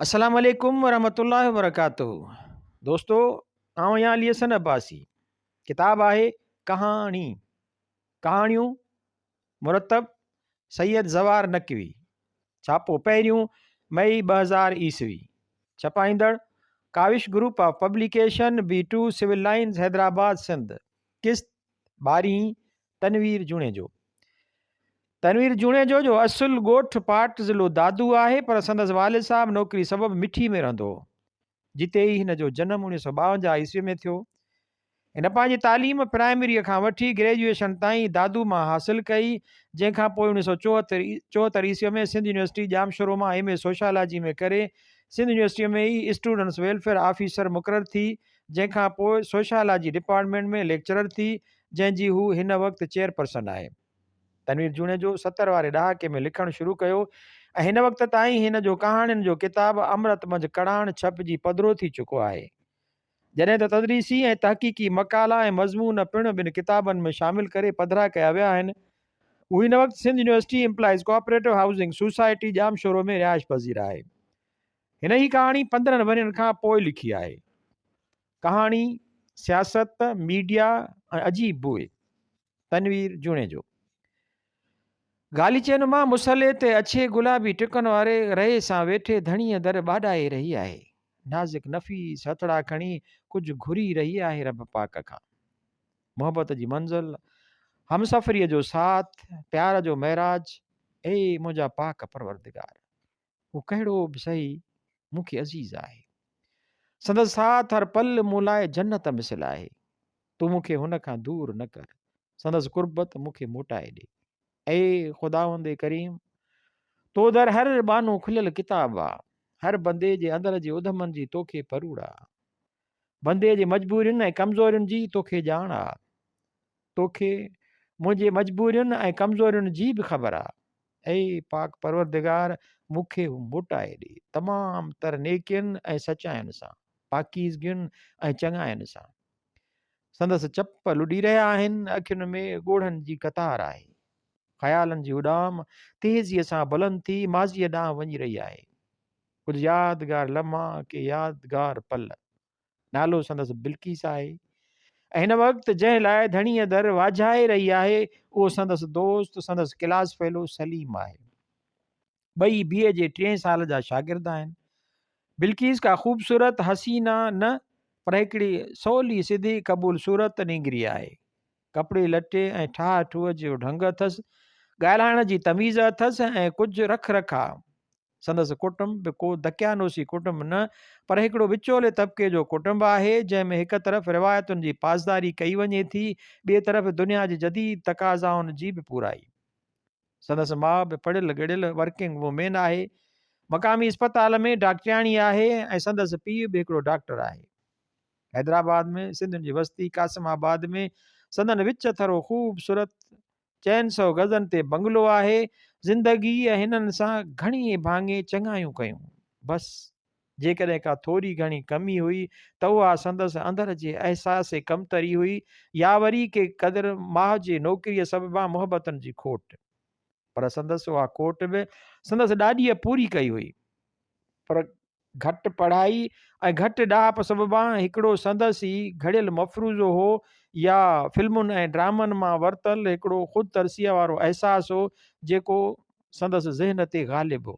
السلام عليڪم ورحمة الله وبرڪاته دوستو آئون آهيان علي حسن عباسي ڪتاب آهي ڪهاڻي ڪهاڻيون مرتب سيد زوار نقوي ڇاپو پهريون مئي 2000 عيسوي ڇپائيندڙ Kawish group of publication B two civil lines Hyderabad Sindh قسط ٻارهين تنوير جوڻيجو، تنوير جوڻيجو جو اصل ڳوٺ پاٽ ضلعو دادو آهي پر سندس والد صاحب نوڪري سبب مٺي ۾ رهندو هو جتي ئي هن جو جنم 1952 عيسوي ۾ ٿيو. هن پنهنجي تعليم پرائمريء کان وٺي گريجوئيشن تائين دادو مان حاصل ڪئي جنهن کان پوء 1974 عيسوي ۾ سنڌ يونيورسٽي ڄامشورو مان ايم اي سوشالاجي ۾ ڪري سنڌ يونيورسٽيء ۾ ئي اسٽوڊنٽس ويلفيئر آفيسر مقرر ٿي جنهن کان پوء سوشالاجي ڊپارٽمينٽ ۾ ليڪچرر ٿي جنهن جي هو هن وقت چيئرپرسن آهي. تنوير جوڻيجو 70 واري ڏهاڪي ۾ لکڻ شروع ڪيو ۽ هن وقت تائين هن جو ڪهاڻين جو ڪتاب امرت منجهه ڪڙاڻ ڇپجي پڌرو ٿي چڪو آهي. جڏهن ته تدريسي ۽ تحقيقي مقالا ۽ مضمون پڻ ٻن ڪتابن ۾ شامل ڪري پڌرا ڪيا ويا آهن. هو هن وقت Sindh university employees cooperative housing society Jamshoro ۾ رهائش پذير آهي. هن هي ڪهاڻي 15 ورهين کان پوء لکي آهي. ڪهاڻي، سياست، ميڊيا ۽ عجيب بوء، تنوير جوڻيجو. غاليچي نما مصلي تي اڇي گلابي ٽڪن واري رئي سان ويٺي ڌڻيء در ٻاڏائي رهي آهي. نازڪ نفيس هٿڙا کڻي ڪجهه گهري رهي آهي رب پاڪ کان. محبت جي منزل، همسفريء جو ساٿ، پيار جو معراج، اي منهنجا پاڪ پروردگار! هو ڪهڙو به سهي مون کي عزيز آهي. سندس ساٿ هر پل مون لاء جنت مثل آهي. تون مون کي هن کان دور نه ڪر. سندس قربت مون کي موٽائي ڏي. اي خداوند ڪريم! تو در هر ٻانهو کليل ڪتاب آ. هر بندي جي اندر جي اڌمن جي توکي پروڙ آ. بندي جي مجبورين ۽ ڪمزورين جي توکي ڄاڻ آ. توکي منهنجي مجبورين ۽ ڪمزورين جي به خبر آ. اي پاڪ پروردگار! مون کي هو موٽائي ڏي، تمام تر نيڪين ۽ سچاين سان، پاڪيزگين ۽ چڱاين سان. سندس چپ لڏي رهيا آهن، اکين ۾ ڳوڙهن جي قطار آهي. خيالن جي اڏام تيزيء سان بلند ٿي ماضيء ڏانهن وڃي رهي آهي. ڪجهه يادگار لمحا، ڪي يادگار پل. نالو سندس بلقيس آهي ۽ هن وقت جنهن لاء ڌڻيء در واجهائي رهي آهي اهو سندس دوست سندس ڪلاس فيلو سليم آهي. ٻئي بي اي جي ٽئين سال جا شاگرد آهن. بلقيس ڪا خوبصورت حسينه نه پر هڪڙي سولي سڌي قبول صورت نينگري آهي. ڪپڙي لٽي ۽ ٺاهه ٺوهه جو ڍنگ اٿس، ڳالهائڻ جي تميز اٿس ۽ ڪجهه رک رکاء. سندس ڪٽنب به ڪو دقيانوسي ڪٽنب نه پر هڪڙو وچولي طبقي جو ڪٽنب آهي، جنهن ۾ هڪ طرف روايتن جي پاسداري ڪئي وڃي ٿي، ٻئي طرف دنيا جي جديد تقاضائن جي به پورائي. سندس ماء به پڙهيل ڳڙهيل ورڪنگ وومين آهي. مقامي اسپتال ۾ ڊاڪٽرياڻي آهي ۽ سندس پيء به هڪڙو ڊاڪٽر آهي. حيدرآباد ۾ سنڌين جي وستي قاسم آباد ۾ سندن وچ ٿرو خوبصورت چئن سئو گزن تي بنگلو آهي. زندگيء هنن سان گهڻي ڀاڱي چڱايون ڪيون. بس، جيڪڏهن ڪا ٿوري گهڻي ڪمي هئي ته اها سندس اندر جي احساس ڪمتري هئي يا وري ڪي قدر ماء جي نوڪريء سببان محبتن جي کوٽ. پر سندس اها کوٽ به سندس ڏاڏيء پوري ڪئي هئي. پر گهٽ پڙهائي ۽ گهٽ ڏاهپ سببان هڪڙو سندس ئي گهڙيل مفروضو هو يا فلمن ۽ ڊرامن مان ورتل هڪڙو خود ترسيء وارو احساس هو جيڪو سندس ذهن تي غالب هو.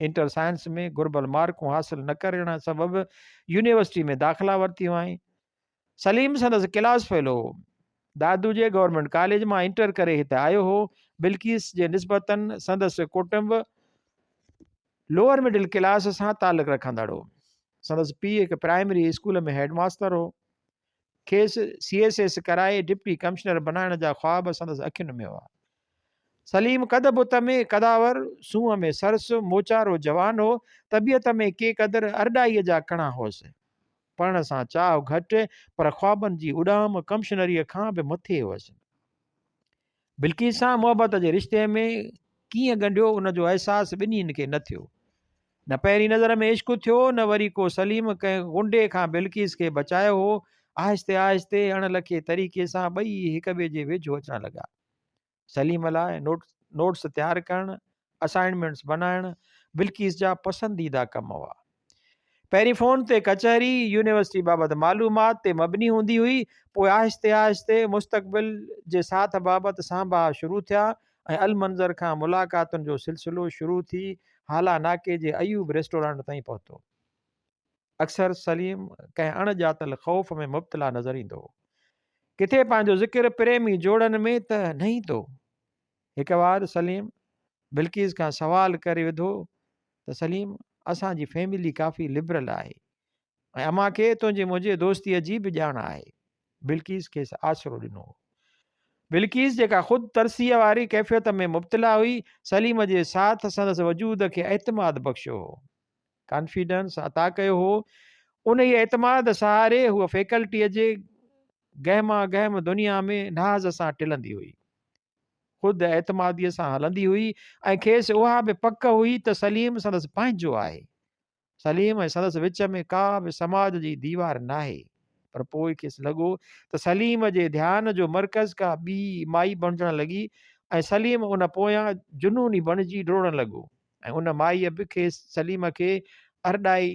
انٽر سائنس ۾ گهربل مارڪون حاصل نه ڪرڻ سبب يونيورسٽي ۾ داخلا ورتي هئائين. سليم سندس ڪلاس فيلو هو. دادو جي گورنمينٽ ڪاليج مان انٽر ڪري هت آيو هو. بلقيس جي نسبتاً سندس ڪٽنب لوئر مڊل ڪلاس سان تعلق رکندڙ هو. سندس پيء هڪ پرائمري اسڪول ۾ هيڊ ماستر هو. کيس سي ايس ايس ڪرائي ڊپٽي ڪمشنر بنائڻ جا خواب سندس اکين ۾ هئا. سليم قد بت ۾ قداور، سونهن ۾ سرس، موچارو جوان هو. طبيعت ۾ ڪي قدر ارڏائيء جا ڪڻا هئس. پڙهڻ سان چاهه گهٽ پر خوابن جي اڏام ڪمشنريء کان به مٿي هئس. بلقيس سان محبت جي رشتي ۾ ڪيئن ڳنڍيو ان جو احساس ٻنهين کي نه ٿيو. نه پهرين نظر ۾ عشق ٿيو نه وري ڪو سليم ڪنهن غنڊي کان بلقيس کي بچايو هو. آهستي آهستي اڻ لکي طريقي سان ٻئي هڪ ٻئي جي ويجهو اچڻ لڳا. سليم لاء نوٽس تيار ڪرڻ، اسائنمينٽس بنائڻ، بلقيس جا پسنديده ڪم هئا. پهرين فون تي ڪچهري، يونيورسٽي بابت معلومات تي مبني هوندي هئي، پوء آهستي آهستي مستقبل جي ساٿ بابت سانباها شروع ٿيا ۽ المنظر کان ملاقاتن جو سلسلو شروع ٿي هالا ناڪي جي ايوب ريسٽورانٽ تائين پهتو. اڪثر سليم ڪنهن اڻ ڄاتل خوف ۾ مبتلا نظر ايندو هو. ڪٿي پنهنجو ذڪر پريمي جوڙن ۾ ته نه ايندو. هڪ وار سليم بلقيس کان سوال ڪري وڌو ته سليم اسان جي فيملي ڪافي لبرل آهي ۽ امان کي تنهنجي منهنجي دوستيء جي به ڄاڻ آهي. بلقيس کيس آسرو ڏنو هو. بلقيس جيڪا خود ترسيء واري ڪيفيت ۾ مبتلا هئي، سليم جي ساٿ سندس وجود کي اعتماد بخشيو هو. ڪانفيڊنس عطا ڪيو هو. انهيء اعتماد سهاري هوء فيڪلٽيء جي گهما گهم دنيا ۾ ناز سان ٽلندي هئي. خود اعتماديء سان هلندي هئي ۽ کيس اها به پڪ هئي ته سليم سندس پنهنجو آهي. سليم ۽ سندس وچ ۾ ڪا به سماج جي ديوار ناهي. پر پوء کيس لڳو ته سليم جي ڌيان جو مرڪز ڪا ٻي مائي بڻجڻ لڳي ۽ سليم ان پويان جنوني بڻجي ڊوڙڻ لڳو ۽ ان مائيء به کيس سليم کي ارڏائي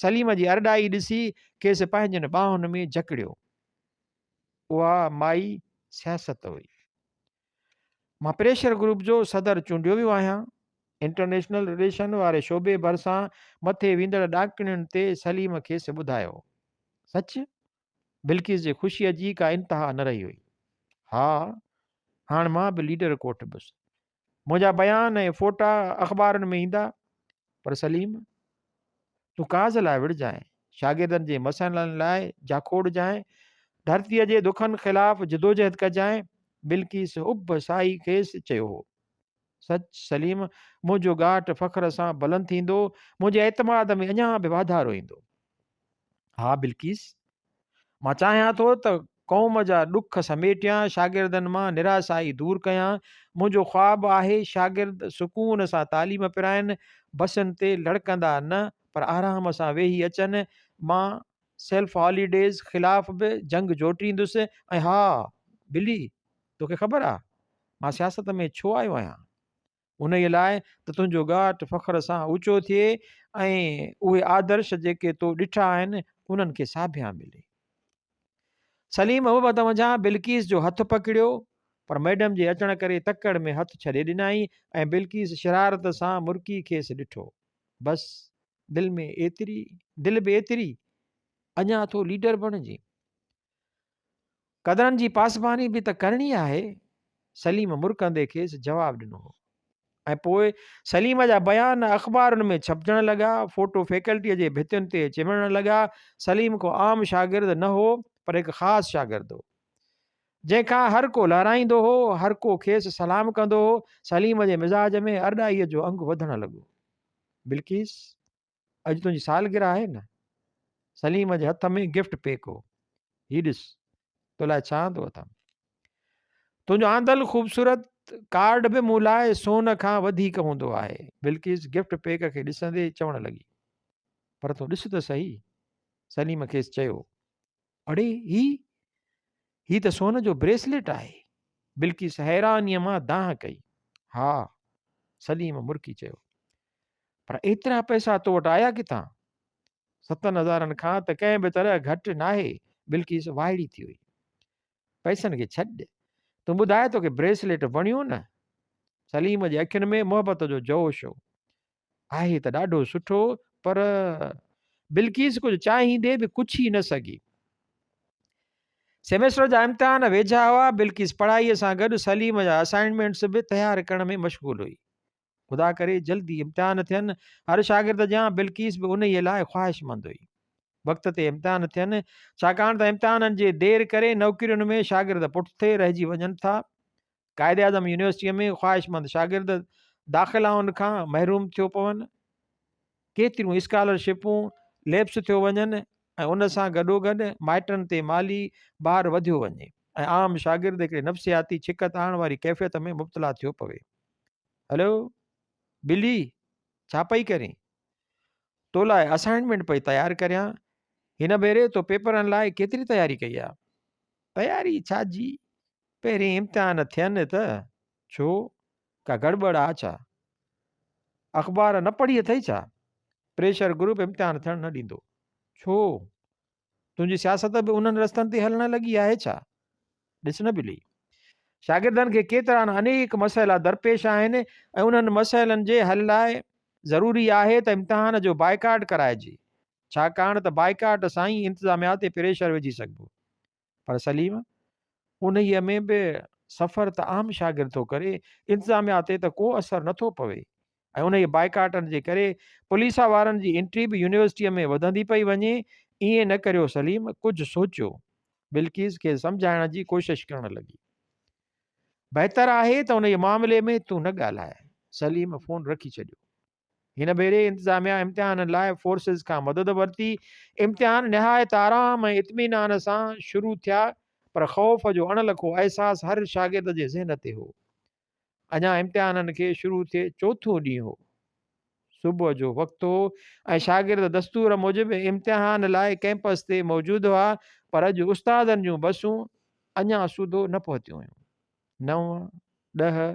سليم جي ارڏائي ڏسي کيس پنهنجين ٻانهن ۾ جڪڙيو. اها مائي سياست هئي. مان پريشر گروپ جو صدر چونڊيو ويو آهيان. انٽرنيشنل رليشن واري شعبي ڀرسان مٿي ويندڙ ڏاڪڻين تي سليم کيس ٻڌايو. سچ؟ بلقيس جي خوشيء جي ڪا انتها نه رهي هئي. ها، هاڻ مان به ليڊر ڪوٺبس. منهنجا بيان ۽ فوٽا اخبارن ۾ ايندا. پر سليم، تون ڪاز لاء وڙهجانء، شاگردن جي مسئلن لاء جاکوڙجانء، ڌرتيء جي دکن خلاف جدوجهد ڪجانء، بلقيس اڀ ساهي کيس چيو هو. سچ سليم، منهنجو ڳاٽ فخر سان بلند ٿيندو، منهنجي اعتماد ۾ اڃا به واڌارو ايندو. ها بلقيس، مان چاهيان ٿو ته قوم جا ڏک سميٽيان، شاگردن مان نراسائي دور ڪيان. منهنجو خواب آهي شاگرد سڪون سان تعليم پرائن، بسن تي لڙڪندا نه پر آرام سان ويهي اچن. مان سيلف هاليڊيز خلاف به جنگ جوٽيندس ۽ ها بلي توکي خبر آ مان سياست ۾ ڇو آيو آهيان؟ انهيء لاء ته تنهنجو ڳاٽ فخر سان اوچو ٿئي ۽ اهي آدرش جيڪي تو ڏٺا آهن، انهن کي ساڀيان ملي. سليم محبت منجهان بلقيس جو هٿ پڪڙيو، پر مئڊم جي اچڻ ڪري تڪڙ ۾ هٿ ڇڏي ڏنائين ۽ بلقيس شرارت سان مرڪي کيس ڏٺو. بس دل ۾ ايتري، دل به ايتري، اڃا ٿو ليڊر بڻجين. قدرن جي پاسباني به ته ڪرڻي آهي. سليم مرڪندي کيس جواب ڏنو هو. ۽ پوء سليم جا بيان اخبارن ۾ ڇپجڻ لڳا، فوٽو فيڪلٽيء جي ڀتين تي چنبڙڻ لڳا. سليم ڪو عام شاگرد نه هو، پر هڪ خاص شاگرد هو. جنهن کان هر ڪو لهرائيندو هو، هر ڪو کيس سلام ڪندو هو. سليم جي مزاج ۾ ارڏائيء جو انگ وڌڻ لڳو. بلقيس! اڄ تنهنجي سالگرهه آهي نه؟ سليم جي هٿ ۾ گفٽ پيڪ هو. هي ڏس، تو لاء ڇا آندو اٿم. تنهنجو آندل خوبصورت ڪارڊ به مون لاء سون کان وڌيڪ هوندو آهي. بلقيس گفٽ پيڪ کي ڏسندي چوڻ لڳي. پر تون ڏس ته سهي. سليم کيس چيو. اڙي هي، هي ته سون جو بريسليٽ آهي. بلقيس حيرانيء مان دانهن ڪئي. ها. سليم مرڪي چيو. پر ايترا پئسا تو وٽ آيا ڪٿان؟ ستن هزارن کان ته ڪنهن به طرح گهٽ ناهي. بلقيس وائڙي ٿي وئي. پئسن کي ڇڏ. تون ٻڌاء توکي بريسليٽ وڻيو نه؟ سليم جي اکين ۾ محبت جو جوش هو. آهي ته ڏاڍو سٺو پر. بلقيس ڪجهه چاهيندي به ڪڇي نه سگهي. سيمسٽر جا امتحان ويجها هئا. بلقيس پڙهائيء سان گڏ سليم جا اسائنمينٽس به تيار ڪرڻ ۾ مشغول هئي. خدا ڪري جلدي امتحان ٿين. هر شاگرد جيان بلقيس به انهيء لاء خواهشمند هئي. وقت تي امتحان ٿين، ڇاڪاڻ ته امتحانن جي دير ڪري نوڪرين ۾ شاگرد پٺتي رهجي وڃن ٿا. قائداعظم يونيورسٽيء ۾ خواهشمند شاگرد داخلائن کان محروم ٿيو پون. ڪيتريون اسڪالرشپون ليپس ٿيو وڃن ۽ ان سان گڏوگڏ مائٽن تي مالي بار وڌيو وڃي ۽ عام شاگرد هڪڙي نفسياتي ڇڪ تاڻ واري ڪيفيت ۾ مبتلا ٿيو پوي. هلو بلي ڇا پئي ڪرين؟ تو لاء اسائنمينٽ پئي تيار ڪريان. هن ڀيري تو پيپرن لاء ڪيتري تياري ڪئي آ؟ تياري ڇا جي؟ پهرين امتحان ٿين ته. ڇو؟ ڪا گڙٻڙ آ ڇا؟ اخبار نه پڙهي اٿئي ڇا؟ پريشر گروپ امتحان ٿيڻ نه ڏيندو. ڇو؟ تنهنجي سياست به انهن رستن تي هلڻ لڳي آهي ڇا؟ ڏس نه بلي. شاگردن کي ڪيترا نه انيڪ مسئلا درپيش آهن ۽ انهن مسئلن جي حل لاء ضروري آهي ته امتحان جو بائيڪاٽ ڪرائجي، ڇاڪاڻ ته بائيڪاٽ سان ئي انتظاميا تي پريشر وجهي سگهبو. پر سليم، انهيء ۾ به سفر ته عام شاگرد ٿو ڪري، انتظاميا تي ته ڪو اثر نه ٿو پوي ۽ انهيء بائيڪاٽن جي ڪري پوليسا وارن جي انٽري به يونيورسٽيء ۾ وڌندي پئي وڃي، ائين نه ڪريو سليم، ڪجهه سوچيو. بلقيس کيس سمجهائڻ جي ڪوشش ڪرڻ لڳي. بهتر آهي ته انهيء معاملي ۾ تون نه ڳالهاء. سليم فون رکي ڇڏيو. هن ڀيري انتظاميا امتحانن لاء فورسز کان مدد ورتي. امتحان نهايت آرام ۽ اطمينان سان شروع ٿيا پر خوف جو اڻ لکو احساس هر شاگرد جي ذهن تي هو. اڃا امتحانن کي شروع ٿئي چوٿون ڏينهن هو. صبح جو وقت هو ۽ شاگرد دستور موجب امتحان لاء ڪئمپس تي موجود هئا پر اڄ استادن جون بسون اڃا سوڌو نه پهتيون هيون. نو، ڏهه،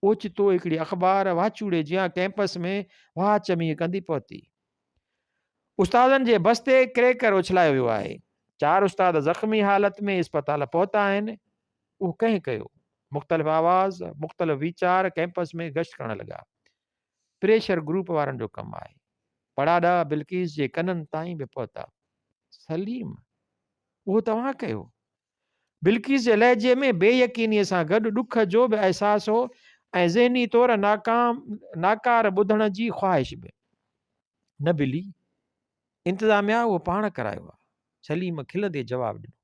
اوچتو هڪڙي اخبار واچوڙي جيان ڪئمپس ۾ واهه چميء ڪندي پهتي. استادن جي بس تي ڪريڪر اڇلايو ويو آهي. چار استاد زخمي حالت ۾ اسپتال پهتا آهن. اهو ڪنهن ڪيو؟ مختلف آواز، مختلف ويچار ڪئمپس ۾ گشت ڪرڻ لڳا. پريشر گروپ وارن جو ڪم آهي. پڙاڏا بلقيس جي ڪنن تائين به پهتا. سليم! اهو توهان ڪيو؟ بلقيس جي لهجي ۾ بي يقينيء سان گڏ ڏک جو به احساس هو ۽ ذهني طور ناڪام ناڪار ٻڌڻ جي خواهش به. نه بلي، انتظاميا اهو پاڻ ڪرايو آ. سليم کلندي جواب ڏنو.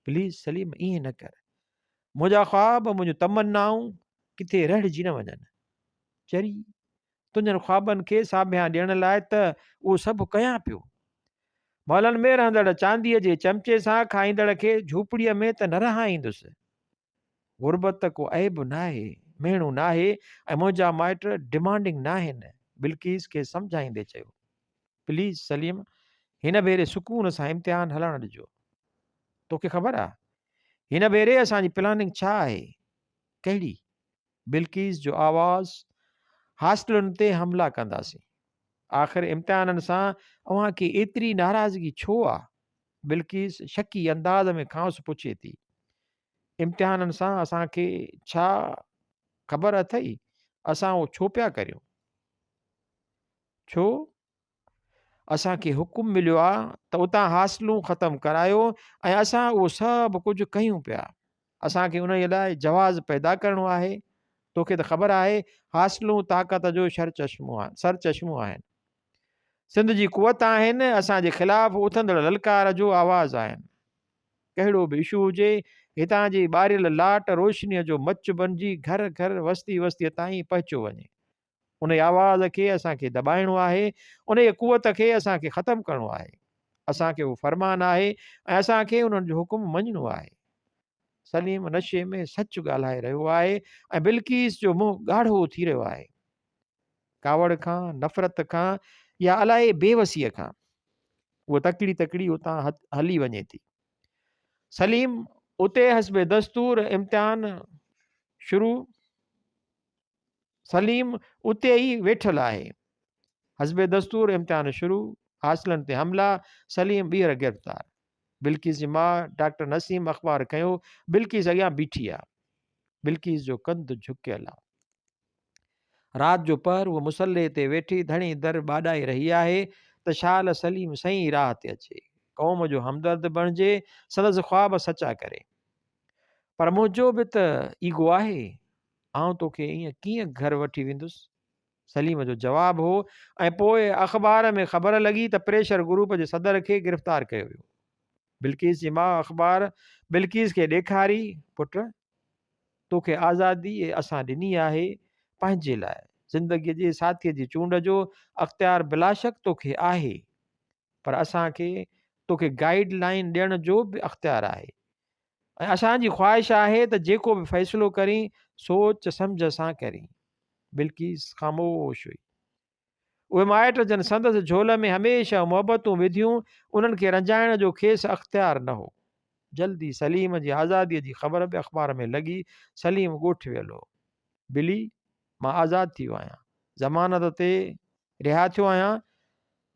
پليز سليم ائين نه ڪر. منهنجا خواب، منهنجون تمنائون ڪٿي رهڙجي نه وڃن. چري، تنهنجن خوابن کي ساڀيان ڏيڻ لاء ته اهو سڀ ڪيان پيو. محلن ۾ رهندڙ چانديء جي چمچي سان کائيندڙ کي جهوپڙيء ۾ ته نه رهائيندس. غربت ڪو عيب ناهي، مهڻو ناهي ۽ منهنجا مائٽ ڊمانڊنگ ناهن. بلقيس کيس سمجهائيندي چيو. پليز سليم، هن ڀيري سڪون سان امتحان هلڻ ڏجو. توکي خبر آ، هن ڀيري اسان جي پلاننگ ڇا آهي؟ ڪهڙي؟ بلقيس جو آواز، هاسٽلن تي حملا ڪنداسين. آخر امتحانن سان اوهان کي ايتري ناراضگي ڇو آ؟ بلقيس شڪي انداز ۾ کانئس پڇي ٿي. امتحانن سان اسان کي ڇا خبر اٿئي اسان اهو ڇو پيا ڪريون؟ ڇو؟ اسان کي حڪم مليو آ ته اتان حاصلون ختم ڪرايو ۽ اسان اهو سڀ ڪجهه ڪيون پيا. اسان کي انهيء لاء جواز پيدا ڪرڻو آهي. توکي ته خبر آهي حاصلون طاقت جو سرچشمو آهن. سنڌ جي قوت آهن، اسان جي خلاف اٿندڙ للڪار جو آواز آهن. ڪهڙو به اشو هجي، هتان جي ٻاريل لاٽ روشنيء جو مچ بنجي گهر گهر، وستي وستيء تائين پهچيو وڃي. انهيء آواز کي اسان کي دٻائڻو آهي، انهيء قوت کي اسان کي ختم ڪرڻو آهي. اسان کي اهو فرمان آهي ۽ اسان کي انهن جو حڪم مڃڻو آهي. سليم نشي ۾ سچ ڳالهائي رهيو آهي ۽ بلقيس جو منهن ڳاڙهو ٿي رهيو آهي. ڪاوڙ کان، نفرت کان يا الائي بي وسيء کان. هوء تڪڙي تڪڙي اتان هلي وڃي ٿي. سليم اتي حسب دستور امتحان شروع سليم اتي ئي ويٺل آهي. حسب دستور امتحان شروع، حاصلن تي حملا، سليم ٻيهر گرفتار. بلقيس جي ماء ڊاڪٽر نسيم اخبار کنيو بلقيس اڳيان بيٺي آ. بلقيس جو ڪنڌ جهڪيل آ. رات جو پهر هوء مصلي تي ويٺي ڌڻي در ٻاڏائي رهي آهي ته شال سليم صحيح راهه تي اچي، قوم جو همدرد بڻجي، سندس خواب سچا ڪري. پر منهنجو به ته ايگو آهي، آئون توکي ائين ڪيئن گهر وٺي ويندس؟ سليم جو جواب هو ۽ پوء اخبار ۾ خبر لڳي ته پريشر گروپ جي صدر کي گرفتار ڪيو ويو. بلقيس جي ماء اخبار بلقيس کي ڏيکاري، پٽ! توکي آزادي اسان ڏني آهي پنهنجي لاء. زندگيء جي ساٿيء جي چونڊ جو اختيار بلاشڪ توکي آهي پر اسان کي توکي گائيڊ لائين ڏيڻ جو به اختيار آهي. ۽ اسان جي خواهش آهي ته جيڪو به فيصلو ڪرين سوچ سمجهه سان ڪرين. بلقيس خاموش هئي. اهي مائٽ جن سندس جهول ۾ هميشه محبتون وڌيون انهن کي رنجائڻ جو کيس اختيار نه هو. جلد ئي سليم جي آزاديء جي خبر به اخبار ۾ لڳي. سليم ڳوٺ ويل هو. بلي، مان آزاد ٿي ويو آهيان. ضمانت تي رها ٿيو آهيان.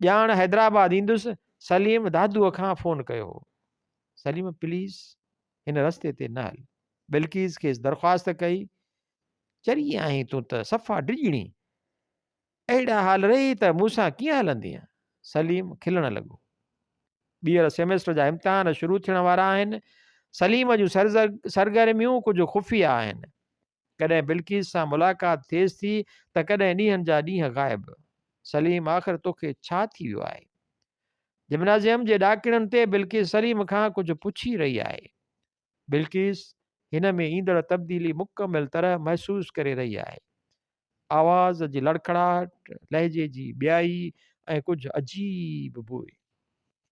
ڄاڻ حيدرآباد ايندس. سليم دادوء کان فون ڪيو هو. سليم پليز هن رستي تي نه هل. بلقيس کيس درخواست ڪئي. چري آهين تون ته صفا ڊڄڻي. اهڙا حال رهي ته مون سان ڪيئن هلندينء؟ سليم کلڻ لڳو. ٻيهر سيمسٽر جا امتحان شروع ٿيڻ وارا آهن. سليم جون سرگرميون ڪجهه خفيه آهن. ڪڏهن بلقيس سان ملاقات ٿئيس ٿي ته ڪڏهن ڏينهن جا ڏينهن غائب. سليم آخر توکي ڇا ٿي ويو آهي؟ جمنازيم جي ڏاڪڻين تي بلقيس سليم کان ڪجهه پڇي رهي آهي. بلقيس هن ۾ ايندڙ تبديلي مڪمل طرح محسوس ڪري رهي آهي. آواز جي لڙکڙاهٽ، لهجي جي ٻيائي ۽ ڪجهه عجيب بوء.